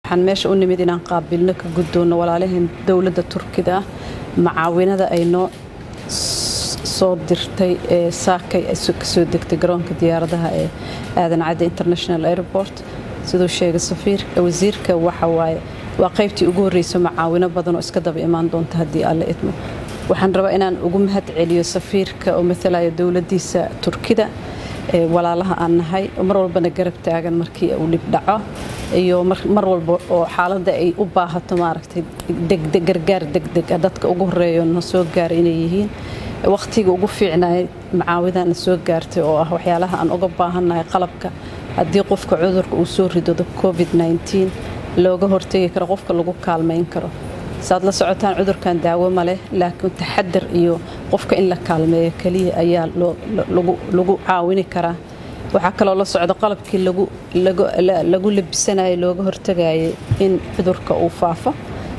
Waxaan meesha u nimid inaan qaabilno, ka guddoonno walaalaheen dowladda Turkida ah macaawinada ay noo soo dirtay ee saakay ay kasoo degtay garoonka diyaaradaha ee Aadan Cadde International Airport. Siduu sheegay safiir wasiirka, waxa waaye waa qaybtii ugu horreysay macaawino badan oo iska daba imaan doonta haddii Alle idmo. Waxaan rabaa inaan ugu mahad celiyo safiirka oo matalaya dowladdiisa Turkida, walaalaha aan nahay, mar walbana garab taagan markii uu dhib dhaco iyo mar walba oo xaaladda ay u baahato, maaragtay, degdeg, gargaar degdeg ah, dadka ugu horeeyo na soo gaaray inay yihiin. Waqtiga ugu fiicnaay macaawidan na soo gaartay oo ah waxyaalaha aan uga baahannahay, qalabka haddii qofka cudurka uu soo rido COVID-19 looga hortegi karo, qofka lagu kaalmayn karo. Saad la socotaan, cudurkan daawo ma leh, laakiin taxadar iyo qofka in la kaalmeeyo keliya ayaa lagu caawini karaa. Waxaa kaloo la socda qalabkii lagu labisanayay, looga hortagayay in cudurka uu faafo,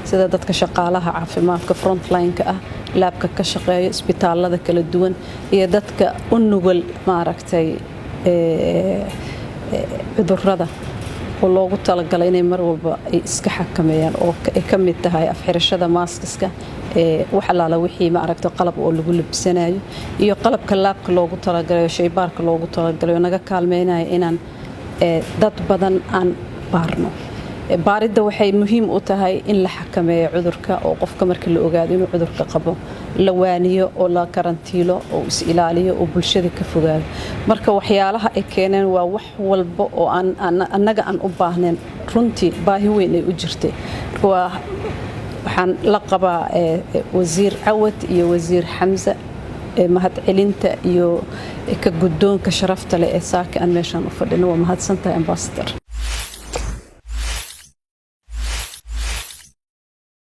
sida dadka shaqaalaha caafimaadka frontline-ka ah, lab-ka ka shaqeeya, isbitaalada kala duwan iyo dadka u nugul, maaragtay, cudurada oo loogu talagalay inay mar walba ay iska xakameeyaan, oo ay ka mid tahay afxirashada, mask-iska, wax allaala wixii, maaragta, qalab oo lagu labisanayo iyo qalabka lab-ka loogu talagalayo, shaybaarka loogu talagalayo, naga kaalmeynaya inaan dad badan aan baarno. Baaridda waxay muhiim u tahay in la xakameeyo cudurka, oo qofka marka la ogaado inuu cudurka qabo la waaniyo oo la karantiilo oo is ilaaliyo oo bulshada ka fogaado. Marka waxyaalaha ay keeneen waa wax walba oo annaga aan u baahnayn, runtii baahi weyn ay u jirtay. Waa waxaan la qabaa Wasiir Cawad iyo Wasiir Xamse mahadcelinta iyo ka guddoonka sharafta leh ee saaka aan meeshaan u fadhino. Waa mahadsantahay, ambassador.